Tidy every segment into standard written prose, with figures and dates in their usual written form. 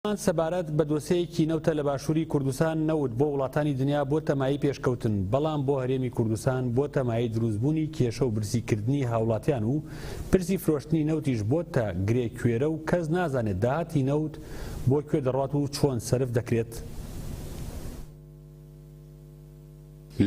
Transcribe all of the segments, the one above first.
سەبارەت بە دۆسێیەکی نەوتە لە باشووری کوردستان، نەوت بۆ وڵاتانی دنیا بۆتە مایەی پێشکەوتن، بەڵام بۆ هەرێمی کوردستان بۆتە مایەی دروستبوونی کێشە و برسیکردنی هاوڵاتیان و پرسی فرۆشتنی نەوتیش بۆتە گرێ کوێرە و کەس نازانێت داهاتی نەوت بۆ کوێ دەڕوات و چۆن سەرف دەکرێت.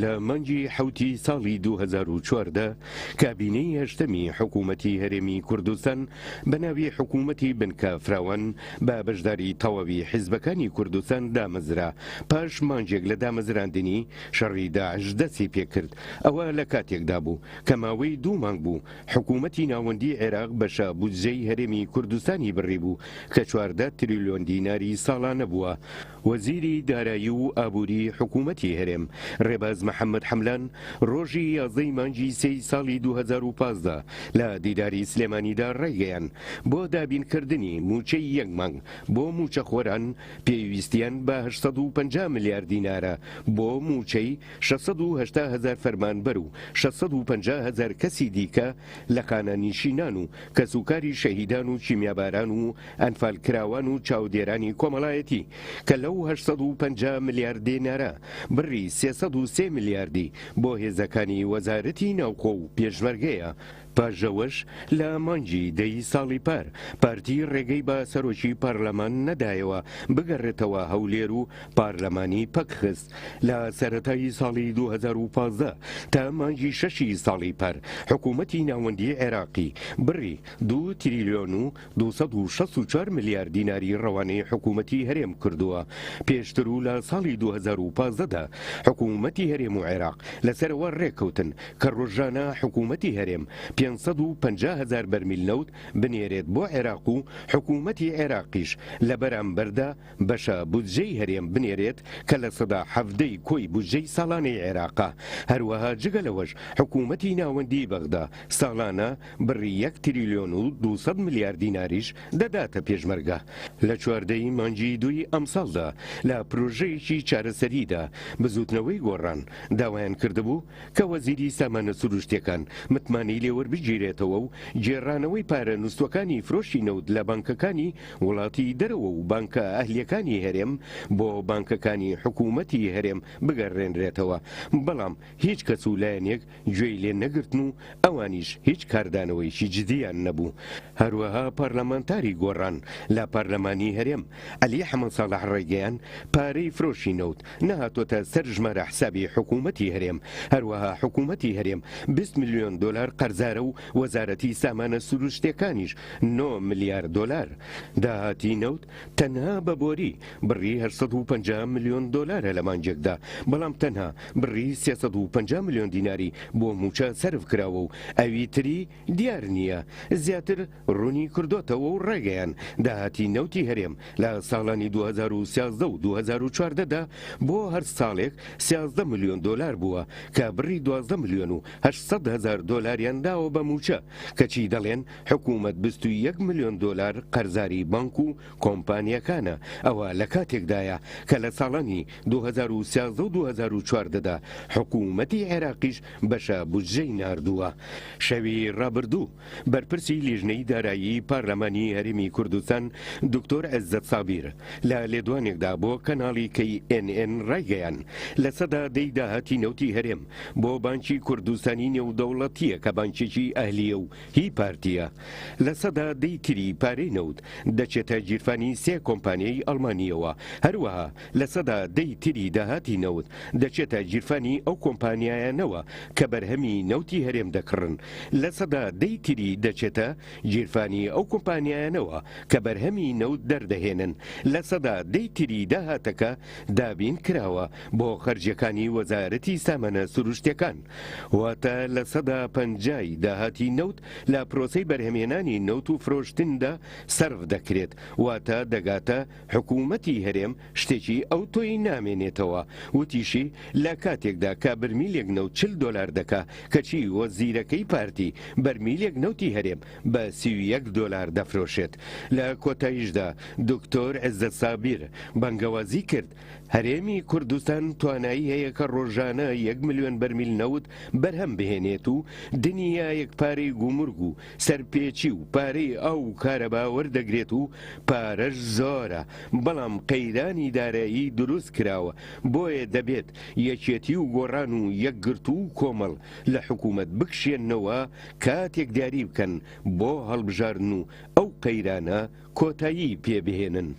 لە مانگی حەوتی ساڵی 2014 کابینەی هەشتەمی حکوومەتی هەرێمی کوردستان بە ناوی حکوومەتی بنکە فراوان بە بەشداری تەواوی حیزبەکانی کوردستان دامەزرا، پاش مانگێک لە دامەزراندنی، شەڕی داعش دەستی پێکرد، ئەوە لە کاتێکدا بوو کە ماوەی دوو مانگ بوو حکوومەتی ناوەندی عێراق بەشە بودجەی هەرێمی کوردستانی بڕیبوو کە 14 تریلیۆن دیناری ساڵانە بووە. وەزیری دارایی و ئابووری حکوومەتی هەرێم، ڕێباز محەممەد حەملان، ڕۆژی یازدەی مانگی سێی ساڵی 2015 لە دیداری سلێمانیدا ڕایگەیاند، بۆ دابینکردنی مووچەی یەک مانگ بۆ مووچەخۆران پێویستیان بە 850 ملیار دینارە بۆ مووچەی 680 هەزار فەرمانبەر و 650 هەزار کەسی دیکە لە خانەنشینان و کەسوکاری شەهیدان و کیمیاباران و ئەنفالکراوان و چاودێرانی کۆمەڵایەتی کە لەو 850 ملیار دینارە بڕی 303 ملیاردی بۆ هێزەکانی وەزارەتی ناوخۆ و پێشمەرگەیە. پاش ئەوەش لە مانگی دەی ساڵی پار پارتی ڕێگەی بە سەرۆکی پارلەمان نەدایەوە بگەڕێتەوە هەولێر و پارلەمانی پەکخست. لە سەرەتای ساڵی 2015 تا مانگی شەشی ساڵی پار حکوومەتی ناوەندی عێراقی بڕی دوو تریلیۆن و 264 ملیار دیناری ڕەوانەی حکوومەتی هەرێم کردووە. پێشتر و لە ساڵی 2015 دا حکوومەتی هەرێم و عێراق لەسەر ئەوە ڕێککەوتن کە ڕۆژانە حکوومەتی هەرێم 550 هەزار بەرمیل نەوت بنێرێت بۆ عێراق و حکوومەتی عێراقیش لە بەرامبەردا بەشە بودجەی هەرێم بنێرێت کە 17% ی کۆی بودجەی ساڵانەی عێراقە. هەروەها جگە لەوەش حکوومەتی ناوەندیی بەغدا ساڵانە بڕی یەک تریلیۆن و 200 ملیار دیناریش دەداتە پێشمەرگە. لە 14 ی مانگی دووی ئەمساڵدا لە پرۆژەیەکی چارەسەریدا بزووتنەوەی گۆڕان داوایان کردبوو کە وەزیری سامانە سروشتیەکان متمانەی لێوەربگیرێتەوە و گێڕانەوەی پارە نوستوەکانی فرۆشی نەوت لە بانکەکانی وڵاتی دەرەوە و بانکە ئەهلیەکانی هەرێم بۆ بانکەکانی حکوومەتی هەرێم بگەڕێنرێتەوە، بەڵام هیچ کەس و لایەنێک گوێی لێ نەگرتن و ئەوانیش هیچ کاردانەوەیەکی جدییان نەبوو. هەروەها پارلەمانتاری گۆڕان لە پارلەمانی هەرێم، عەلی حەمەساڵح ڕایگەیاند، پارەی فرۆشی نەوت نەهاتۆتە سەر ژمارە حسابی حکوومەتی هەرێم، هەروەها حکوومەتی هەرێم 20 ملیۆن دۆلار قەرزارە و وەزارەتی سامانە سروشتیەکانیش 9 ملیار دۆلار. داهاتی نەوت تەنها بە بۆری بڕی 850 ملیۆن دۆلارە لە مانگێکدا، بەڵام تەنها بڕی 350 ملیۆن دیناری بۆ مووچە سەرف کراوە و ئەوی تری دیار نییە. زیاتر ڕوونی کردۆتەوە و ڕایگەیاند، داهاتی نەوتی هەرێم لە ساڵانی 2013 و 2014 دا بۆ هەر ساڵێک 13 ملیۆن دۆلار بووە کە بڕی 12 ملیۆن و 800 هەزار دۆلاریان داوە بە مووچە، کەچی دەڵێن حکوومەت 21 ملیۆن دۆلار قەرزاری بانک و کۆمپانیاکانە، ئەوە لە کاتێکدایە کە لە ساڵانی 2013 و 2014 دا حکوومەتی عێراقیش بەشە بودجەی ناردووە. شەوی ڕابردوو بەرپرسی لیژنەی دارایی پارلەمانی هەرێمی کوردستان دکتۆر عێزەت سابیر لە لێدوانێکدا بۆ کەناڵی کەی ئێن ئێن ڕایگەیاند، 10% ی داهاتی نەوتی هەرێم بۆ بانکی کوردستانی نێودەوڵەتییە کە بانکێکی ئەهلییە و هی پارتییە، 10% ی تری پارەی نەوت دەچێتە گیرفانی سێ کۆمپانیای ئەڵمانییەوە، هەروەها 10% ی تری داهاتی نەوت دەچێتە گیرفانی ئەو کۆمپانیایانەوە کە بەرهەمی نەوتی هەرێم دەکڕن، 10% ی تری دەچێتە گیرفانی ئەو کۆمپانیایانەوە کە بەرهەمی نەوت دەردەهێنن، 10% ی تری داهاتەکە دابین کراوە بۆ خەرجیەکانی وەزارەتی سامانە سروشتیەکان، واتە 50% ی داهاتی نەوت لە پرۆسەی بەرهەمهێنانی نەوت و فرۆشتندا سەرف دەکرێت، واتە دەگاتە حکوومەتی هەرێم شتێکی ئەوتۆی نامێنێتەوە. وتیشی، لە کاتێکدا کە برمیلێک نەوت 40 دۆلار دەکا، کەچی وەزیرەکەی پارتی بەرمیلێک نەوتی هەرێم بە 31 دۆلار دەفرۆشێت. لە کۆتاییشدا دکتۆر عێزەت سابیر بانگەوازی کرد، هەرێمی کوردستان توانایی هەیە کە ڕۆژانە یەک ملیۆن بەرمیل نەوت بەرهەم بهێنێت و دنیایەک. بڕێک پارەی گومرگ و سەرپێچی و پارەی ئاو و کارەبا وەردەگرێت و پارەش زۆرە، بەڵام قەیرانی دارایی دروست کراوە، بۆیە دەبێت یەکێتی و گۆڕان و یەکگرتوو و کۆمەڵ لە حکومەت بکشێنەوە کاتێک دیاری بکەن بۆ هەڵبژاردن و ئەو قەیرانە کۆتایی پێ بهێنن.